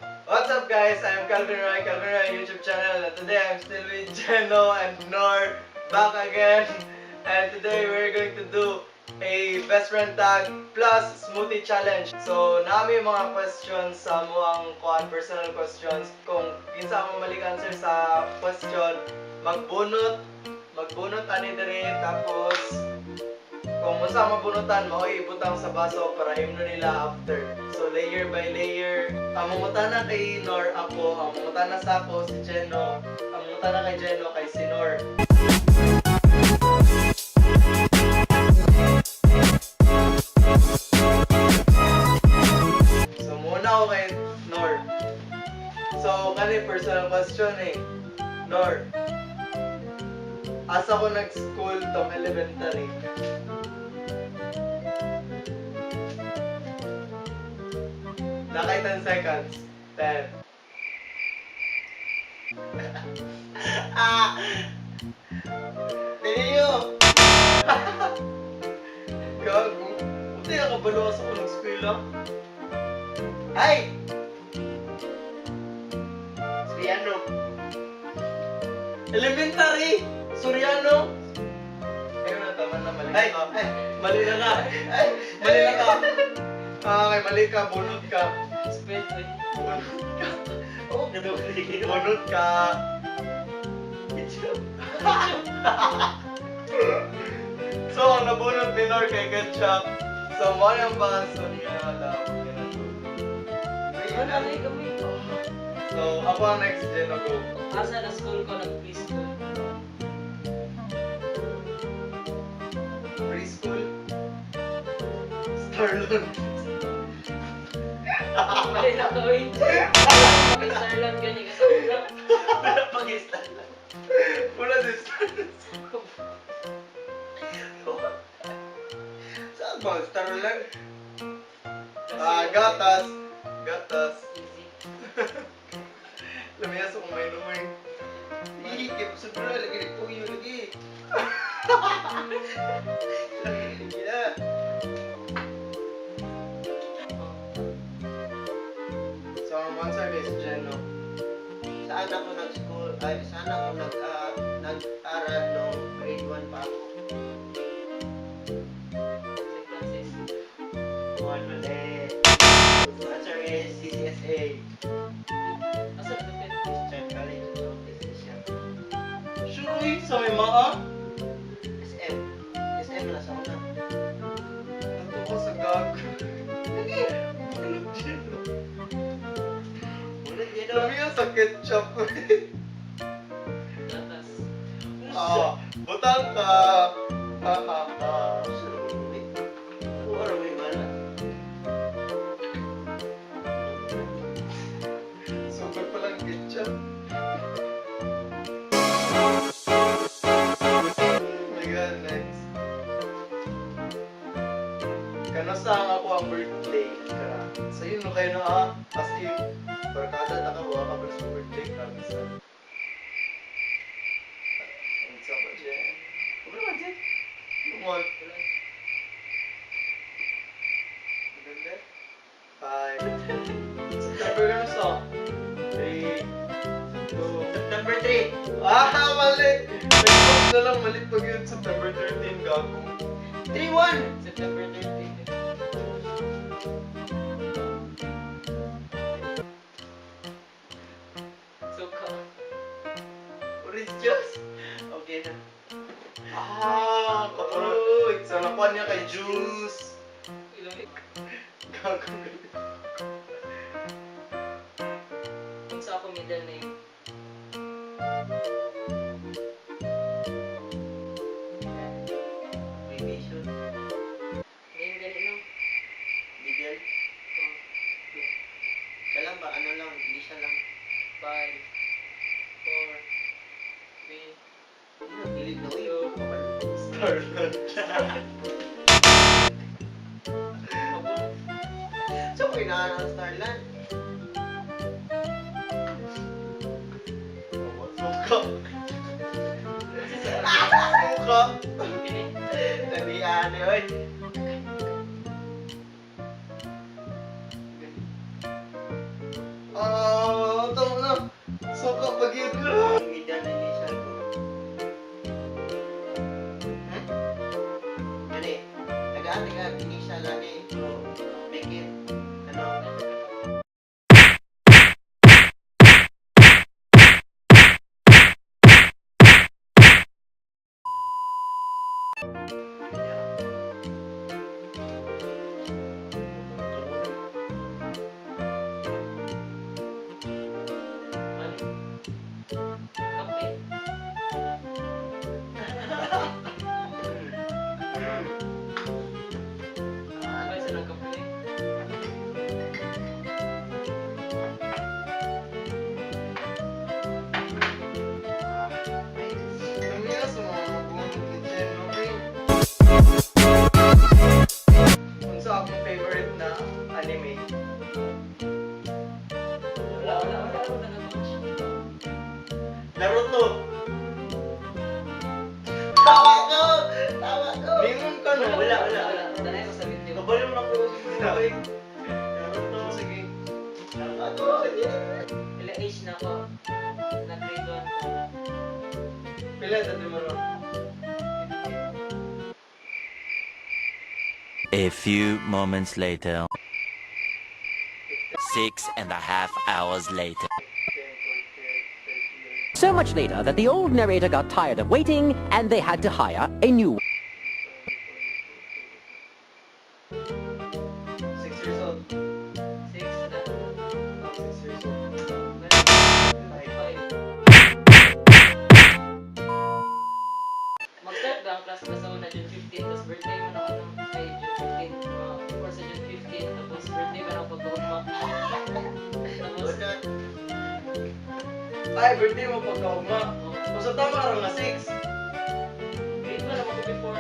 What's up, guys? I'm Calvin Roy, Calvin Roy YouTube channel, and today I'm still with Jeno and Nor back again. And today we're going to do a best friend tag plus smoothie challenge. So, naa mi mga questions sa among kuan, personal questions. Kung kinsa ang mali answer sa question, magbunot, magbunot ani diri, tapos kung unsa mabunutan, mao ibutang sa baso para imno nila after. So layer by layer. Ang mangutana kay Nor ako, ang mangutana sa ako si Jeno, ang mangutana kay Jeno kay si Nor. So muna ako kay Nor. So kani personal question eh. Nor. Asa ko nag-school tong elementary? Nakay 10 seconds. 10. Ah! Dili. Gago. Buti nakabalo sa ko nag-school ah. Ay! Soriano. Elementary! Soriano! Ayun na, tama na, mali Ay! ka. Ay! Mali na ka. Ay! Mali na ka. Ah, okay, mali ka. Bunot ka. Spell ko eh. Bunot ka. Oo, gano'n. Bunot ka. So, ang nabunot ni Nor kay ketchup. So, mo ang baso niya. Alam. Wala na kami. So, ako ang next gen ako. Asa na school ko nag-preschool? Preschool. Starlord. Mali na ko eh. Pag-star lang gani ka sa una. Pag-istan lang. Wala din Starlord. Saan ba? Star lang? Ah, gatas. Gatas. Easy. Lumayas ako may eh. Ihikip sa bro, lagi nagpuyo lagi. Lagi na. So, ang answer is Jeno. Saan ako nag-school? Ay, saan ako nag-aral nung grade 1 pa ako? St. Francis. One mali. Answer is CCSA. Asa na dapit? Christian College of Southeast Asia. Sure, eh, sa may maa. SM. SM na sa una. Nato ko sa gag. Lagi. Ano, Jeno? Ulit yun o. Lumayas sa ketchup. Gatas. Ah, butang ka. Ha ha ha. Ano may malas? Super palang ketchup. Oh my God, next. Kano sa ang ako ang birthday ka? Sa yun, no kayo na ah. As if, barkada na ka, wala ka pa sa birthday ka. Sa. Ang sa pa dyan. Wala man dyan. Lungon. Wala. November? 5. September ka na sa? 3, 2, September 3. Ah, mali! Nag-post na lang, mali pag yun. September 13, gago. 3-1! September 30. Suka. Orange juice. Okay na. Ah, kapanood. So, nakuha niya kay Juice. Ilang Gago. Kung sa ako middle name. Revision. Name gani no? Middle. Oh. Kailan ba? Ano lang? Initial lang. 5, 4, 3, Ano? Gilid na uy. Starlord. So, kailangan ng Starland. Suka. Suka. Kini. Dalian eh, oy. Ah, Anime. Wala, wala, wala ako nag-watch. Naruto. Tawa ko! Tawa ko! Bingon ka no? Wala, wala, wala. Tanay mo sa video. Kabalo na ko sa Naruto. Sige. Naruto. Sige. Ila age na ako. Na grade 1 ko. Pila sa mo ron? A few moments later. 6.5 hours later. So much later that the old narrator got tired of waiting and they had to hire a new one. 6 years old. 6 na. Oh, 6 years old. 5. Mag-start ba ang class ko sa una, June 15, tapos birthday man ako ng ay, June 15, mga before sa June 15, tapos birthday man ako pagkaugma. Tapos, Wala. Ay, birthday mo pagkaugma. oh, So tama ra nga 6. grade 1 naman ko before.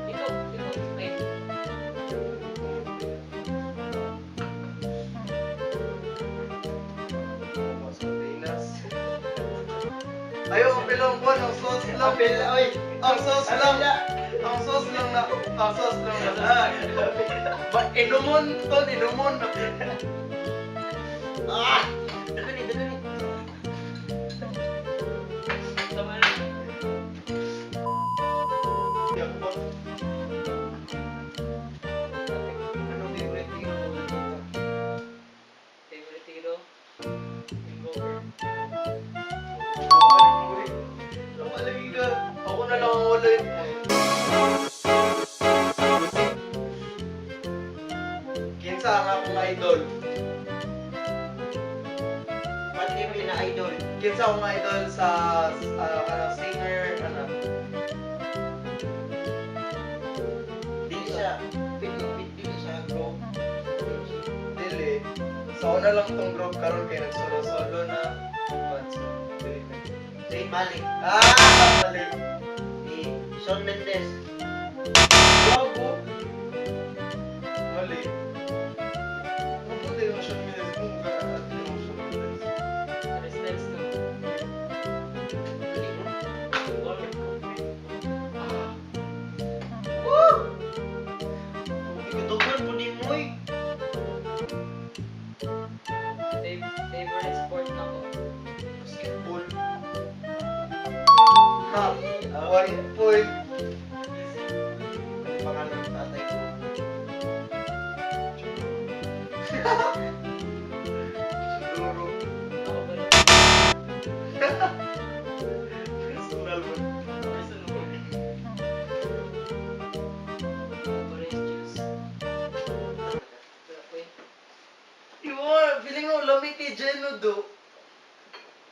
Ikaw, ikaw, wait. Ayaw, ang pilong buwan, ang sauce lang. Apel, oy. Ang sauce lang. Ang sauce lang na. Ang sauce lang na. Ah. Ba, inumon to, inumon. Ah! Dali, dali. Tama na. Anong favorite hero mo dito? Favorite hero? Invoker. Ang ka. Ako na lang ang wala yun. Kinsa ang akong idol? What do you mean na idol? Kinsa akong idol sa kanang singer, ano? Dili siya. Dili, dili siya group. Dili. Sa una lang tong group karon kay nagsolo-solo na. But, so, dili na. Zayn Malik. Ah! Mali. Si Shawn Mendes. Gago. Mali. Mabuti yung Shawn Mendes kung ganaat yung Shawn Mendes. Harry Styles, no? Dili mo. Invoker. Woo! Ikutugan po ni mo eh. Favorite sport na ko. Basketball. Ha! 1 point. Easy. Ano pangalan ng tatay ko? Siguro. Ako ba rin? Personal mo. Personal mo. Orange juice. Wala ko eh. Iwan, feeling ko lami kay Jeno do.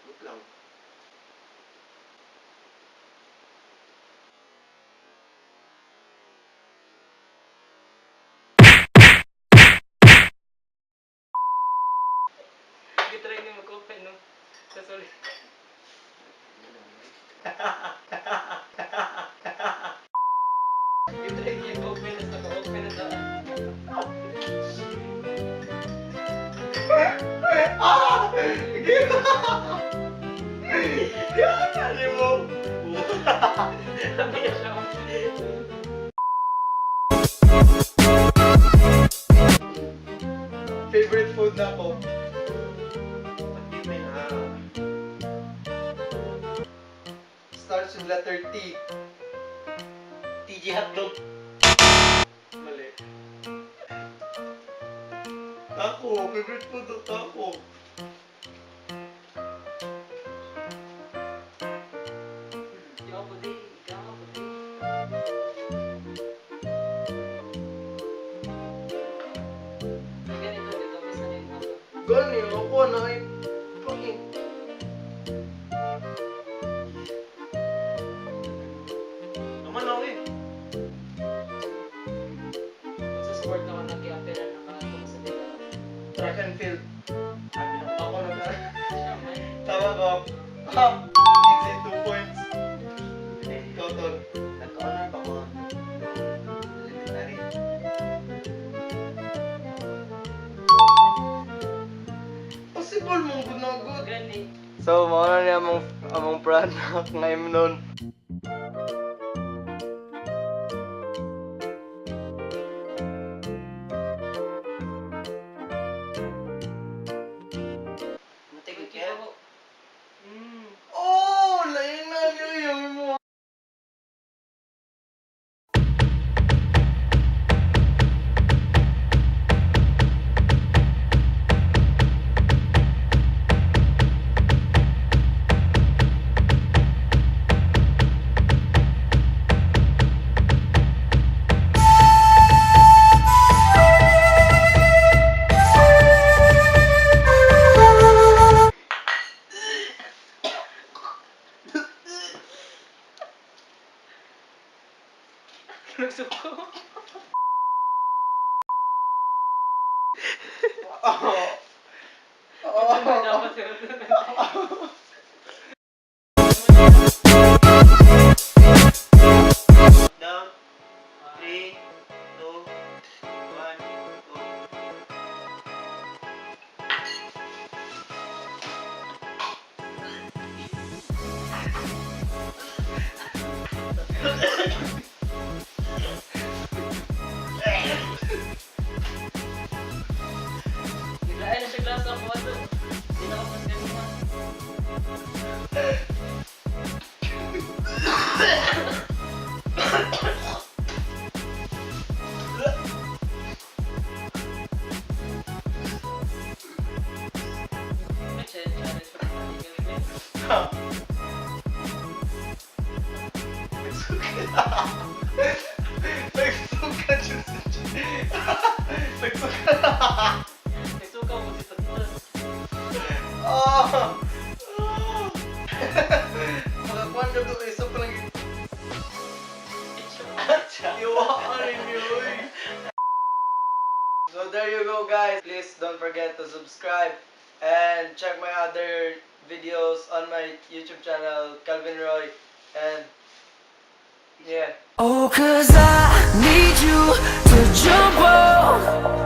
Wait lang. Gitry ni mag-open, no? Sa ulit. Gitry niya open, tapos naka-open na daan. Ah! Yan! mo. Sabi niya siya, Favorite food na ako. What do you mean ah? Starts with letter T. TG Hotdog. Mali. Taco. Favorite food of taco. Di ako di, ikaw ako di. May ganito dito, may sanay na ako. Gani, ako na ay... Pangit. Naman ako eh. Sa sport ako nag-i-appear na nakatong sa dito. Track and field. Sabi ng Ako na na. Siya man. Tama ko. Ha! Easy, 2 points. Ikaw, Tol. Nag-honor pa ko. Elementary. Fishball mong good na good. Gani. So, mao na niya among product nga imnon. Matigod kayo. Oh, lain na niyo yung mo. Nagsuko. Oh. Oh. Dapat siguro. Down. 3, 2, 1, go. Naglain na siya glass ako ato. Di na ako mas ganun. May challenge pa rin natin. Nagsuka. Nagsuka siya si Nagsuka. Nagsuka mo si Tatlo. Oh. Oh. Makakuan ka to isa pa lang. Iwaan ninyo, uy. So there you go, guys. Please don't forget to subscribe and check my other videos on my YouTube channel, Calvin Roy. And yeah. Oh, 'cause I need you to jump on.